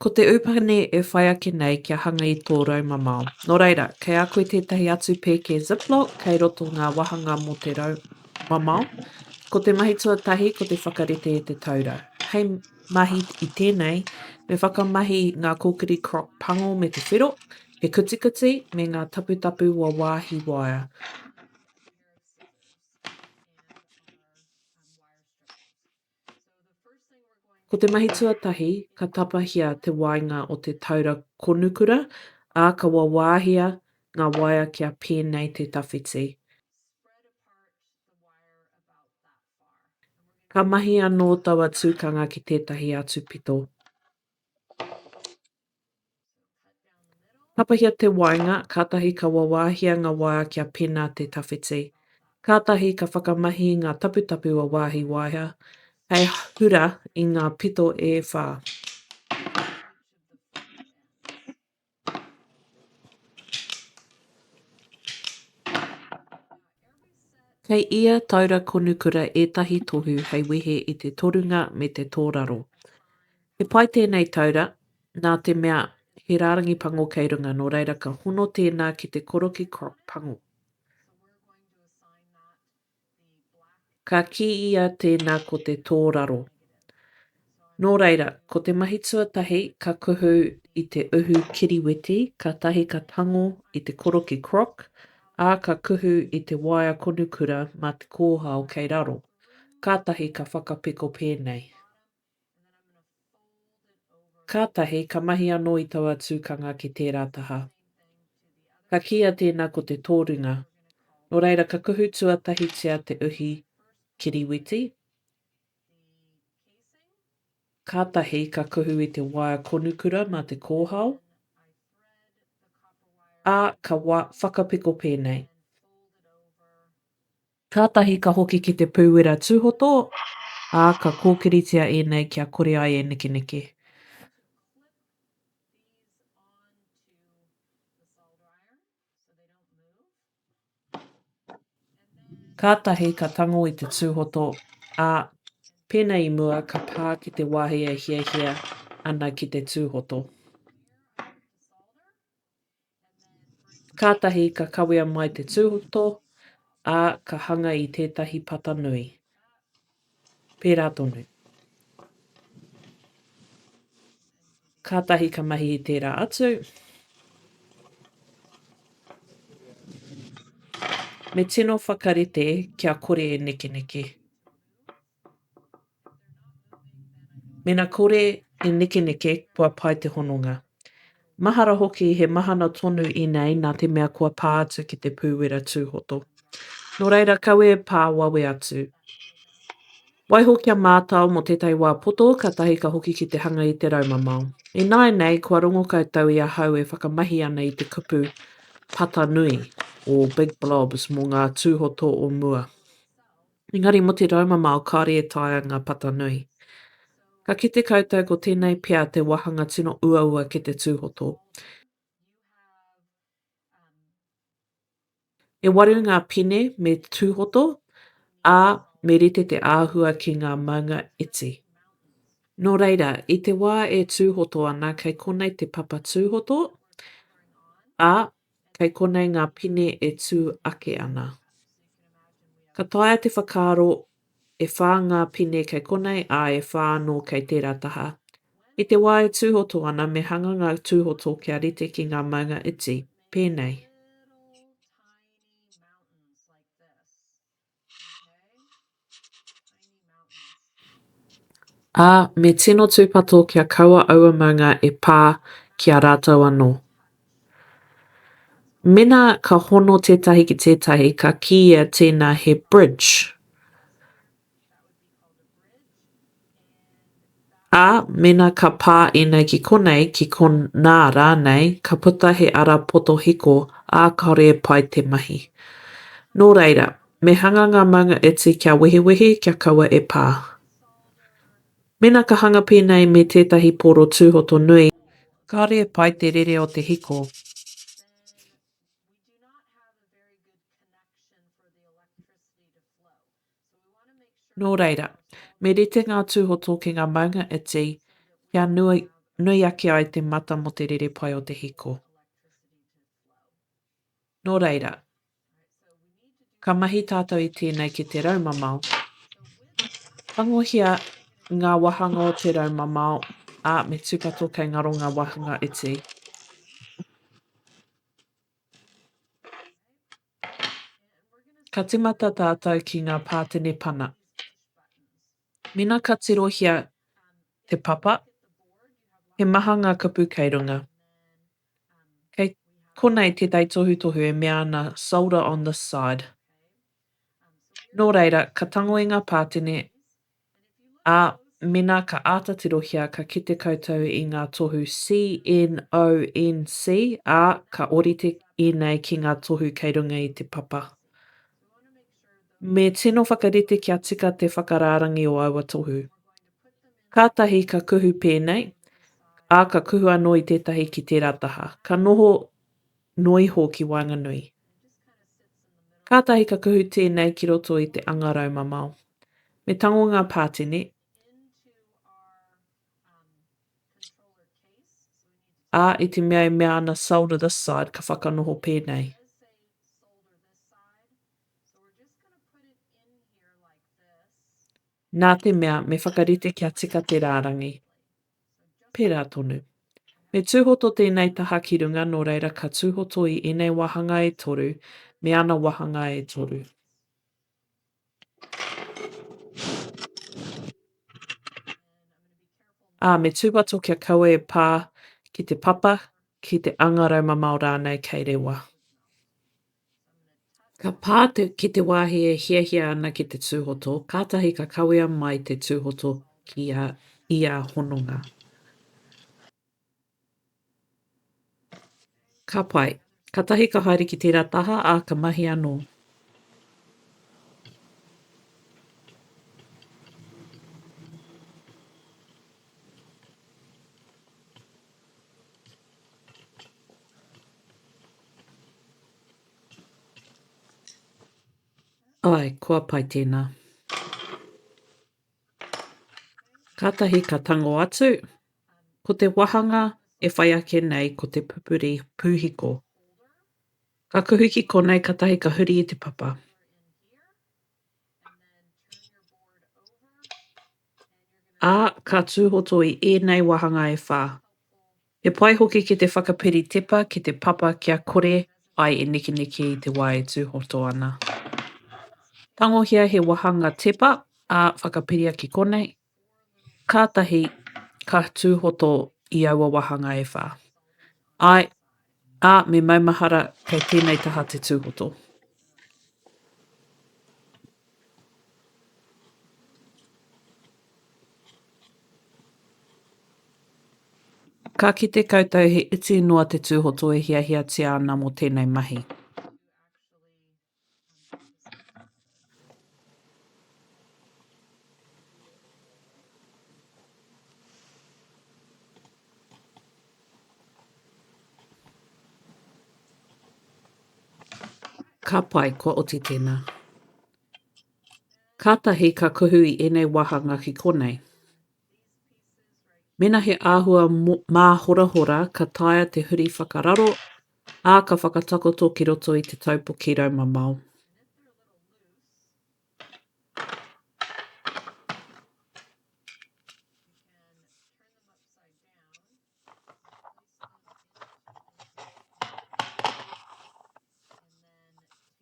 Ko te upane e whai ake nei kia hanga i tō raumamao. Nō reira, kei a koe tētahi atu pēke Ziploc kei roto ngā wāhanga mō te raumamao. Ko te mahi tuatahi ko te whakarite i te taura. Hei mahi i tēnei, me whakamahi ngā kōkiri croc pango me te whero, he kutikuti, me ngā taputapu wāwāhi waea. Ko te mahi tuatahi, ka tapahia te waenga o te taura konukura, ā, ka wawāhia ngā waea kia pēnei te tawhiti. Ka mahi anō taua tūkanga ki tētahi atu pito. Tapahia te waenga, kātahi ka wawāhia ngā waea kia pēnā te tawhiti. Kātahi ka whakamahi ngā taputapu a wāhi waea hei hura i ngā pito e whā. Kei ia taura konukura ētahi tohu hei wehe i te torunga me te tōraro. He pai tēnei taura, nā te mea he rārangi pango kei runga, nō reira ka hono tēnā ki te koroki croc pango. Ka kīia tēnā ko te tōraro. Nō reira, ko te mahi tuatahi ka kuhu i te uhu kiriweti, kātahi ka tango i te koroki croc, ā, ka kuhu i te waea konukura mā te kōhao kei raro. Kātahi ka whakapiko pēnei. Kātahi ka mahi anō i taua tūkanga ki tērā taha. Ka kīia tēnā ko te tōrunga. Nō reira ka kuhu tuatahitia te uhi kiriweti, kātahi ka kuhu i te waea konukura mā te kōhao, ā, ka whakapiko pēnei. Kātahi ka hoki ki te pūwera tūhoto, ā, ka kōkiritia ēnei kia kore ai e nekeneke. Kātahi ka tango i te tūhoto, ā, pēnei i mua ka pā ki te wāhi e hiahia ana ki te tūhoto. Kātahi ka kawea mai te tūhoto, ā, ka hanga i tētahi pata nui. Pērā tonu. Kātahi ka mahi i tērā atu. Me tino whakarite kia kore e nekeneke. Mena kore e nekeneke kua pai te hononga. Mahara hoki he mahana tonu ēnei nā te mea kua pā atu ki te pūwera tūhoto. Nō reira kaua e pā wawe atu. Waiho kia mātao mō tētahi wā poto kātahi ka hoki ki te hanga i te raumamao. Ināianei kua rongo koutou i ahau e whakamahi ana i te kupu pata nui or big blobs mō ngā tūhoto o mua. Engari mō te raumamao kāore e taea ngā pata nui. Ka kite koutou ko tēnei pea te wāhanga tino uaua ki te tūhoto. E waru ngā pine me tūhoto, ā, me rite te āhua ki ngā maunga iti. Nō reira, i te wā e tūhoto ana kei konei te papa tūhoto, ā, Kei konei ngā pine e tū ake ana. Ka taea te whakaaro e whā ngā pine kei konei, ā, e whā anō kei tērā taha. I te wā e tūhoto ana, me hanga ngā tūhoto kia rite ki ngā maunga iti, pēnei. Ā, me tino tūpato kia kaua aua maunga e pā ki a rātou anō. Mena ka hono tētahi ki tētahi, ka kīia tēnā he bridge. Ā, mena ka pā ēnei ki konei, ki konā rānei, ka puta he ara poto hiko, ā, kāore e pai te mahi. Nō reira, me hanga ngā maunga iti kia wehewehe, kia kaua e pā. Mena ka hanga pēnei me tētahi pōro tūhoto nui, kāore e pai te rere o te hiko. Nō reira, me rite ngā tūhoto ki ngā maunga iti, kia nui. nui ake ai te mata mō te rere pai o te hiko. Nō reira, ka mahi tātou i tēnei ki te raumamao. Tangohia ngā wāhanga o te raumamao, ā, me tūpato kei ngaro ngā wāhanga iti. Ka tīmata tātou ki ngā pātene pana. Mēnā ka tirohia te papa, he maha ngā kupu kei runga. Kei konei tētahi tohutohu e mea ana solder on this side. Nō reira, ka tango i ngā pātene, ā, mēnā ka āta tirohia ka kite koutou i ngā tohu C, N, O, N, C, ā, ka ōrite ēnei ki ngā tohu kei runga i te papa. Me tino whakarite kia tika te whakarārangi o aua tohu. Kātahi ka kuhu pēnei, ā, ka kuhu anō i tētahi ki tērā taha. Ka noho noa iho ki waenganui. Kātahi ka kuhu tēnei ki roto i te anga raumamao. Me tango ngā pātene, ā, i te mea e mea ana solder this side ka whakanoho pēnei. Nā te mea me whakarite kia tika te rārangi. Pērā tonu. Me tūhoto tēnei taha ki runga nō reira ka tūhoto i ēnei wāhanga e toru me ana wāhanga e toru. Ā, me tūpato kia kaua e pā ki te papa, ki te anga raumamao rānei kei rewa. Ka pā te ki te wāhi e hiahia ana ki te tūhoto, kātahi ka kawea mai te tūhoto ki a ia hononga. Ka pai. Kātahi ka haere ki tērā taha, ā, ka mahi anō. Āe, kua pai tēnā. Kātahi ka tango atu, ko te wāhanga e whai ake nei ko te pupuri pūhiko. Ka kuhu ki konei kātahi ka huri i te papa. Ā, ka tūhoto i ēnei wāhanga e whā. He pai hoki ki te whakapiri tepa ki te papa kia kore ai e nekeneke i te wā e tūhoto ana. Tangohia he wāhanga tepa, ā, whakapiria ki konei, kātahi ka tūhoto i aua wāhanga e whā. Āe, ā, me maumahara kei tēnei taha te tūhoto. Ka kite koutou he iti noa te tūhoto e hiahiatia ana mō tēnei mahi. Ka pai, kua oti tēnā. Kātahi ka kuhu i ēnei wāhanga ki konei. Mēnā he āhua māhorahora ka taea te huri whakararo, ā, ka whakatakoto ki roto i te taupoki raumamao.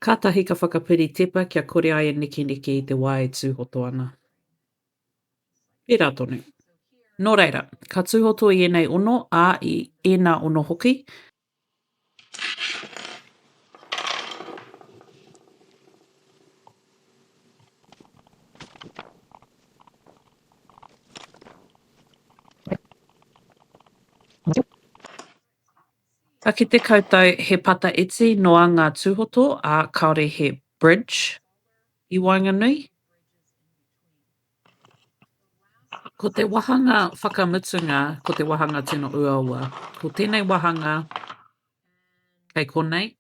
Kātahi ka whakapiri tepa kia kore ai e nekeneke i te wā e tūhoto ana. Pērā tonu. Nō reira, ka tūhoto i ēnei ono, ā, i ēnā ono hoki. Ka kite koutou he pata iti noa ngā tūhoto, ā, kāore he bridge i waenganui. Ko te wāhanga whakamutunga, ko te wāhanga tino uaua. Ko tēnei wāhanga kei konei,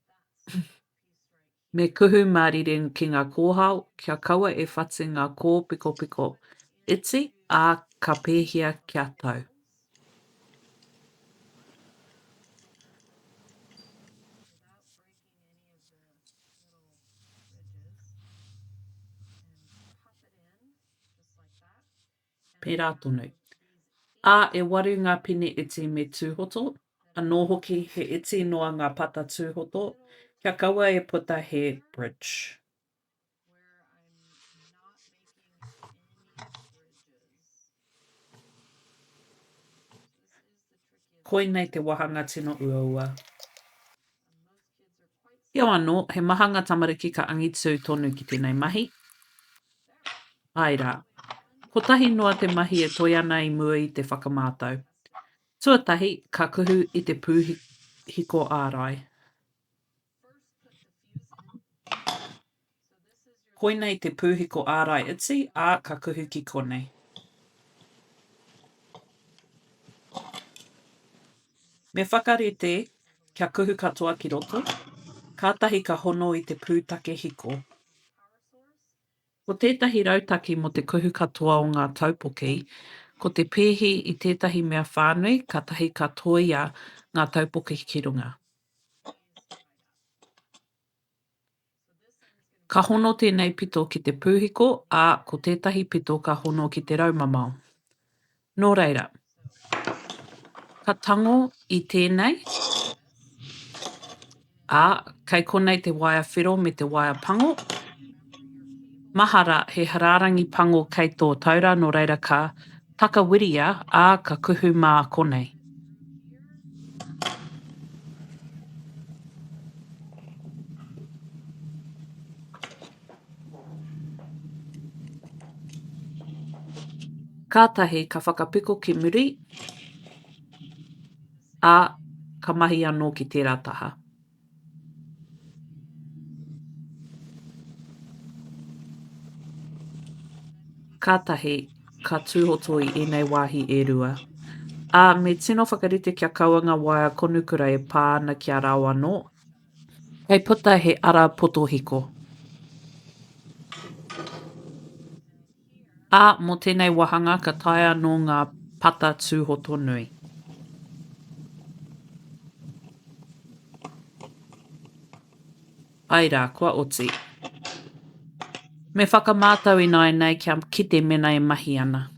me kuhu mārire ki ngā kōhao kia kaua e whati ngā kōpikopiko iti, ā, ka pēhia kia tau. Pērā tonu. Ā, e waru ngā pene iti me tūhoto, anō hoki he iti noa ngā pata tūhoto, kia kaua e puta he bridge. Koinei te wāhanga tino uaua. Heoi anō, he maha ngā tamariki ka angitū tonu ki tēnei mahi. Āe rā. Kotahi noa te mahi e toe ana i mua i te whakamātau. Tuatahi, ka kuhu i te pūhiko ārai. Koinei te pūhiko ārai iti, ā, ka kuhu ki konei. Me whakarite kia kuhu katoa ki roto, kātahi ka hono i te pūtake hiko. Ko tētahi rautaki mō te kuhu katoa o ngā taupoki, ko te pēhi i tētahi mea whānui kātahi ka tōia ngā taupoki ki runga. Ka hono tēnei pito ki te pūhiko, ā, ko tētahi pito ka hono ki te raumamao. Nō reira, ka tango i tēnei, ā, kei konei te waea whero me te waea pango. Mahara, he rārangi pango kei tō taura, nō reira ka takawiria, ā, ka kuhu mā konei. Kātahi ka whakapiko ki muri, ā, ka mahi anō ki tērā taha. Kātahi, ka tūhoto i ēnei wāhi e rua. Ā, me tino whakarite kia kaua ngā waea konukura e pā ana ki a rāo anō, kei puta he ara potohiko. Ā, mō tēnei wāhanga ka taea anō ngā pata tūhoto nui. Āe rā, kua oti. Me whakamātau ināianei kia kite mēnā e mahi ana.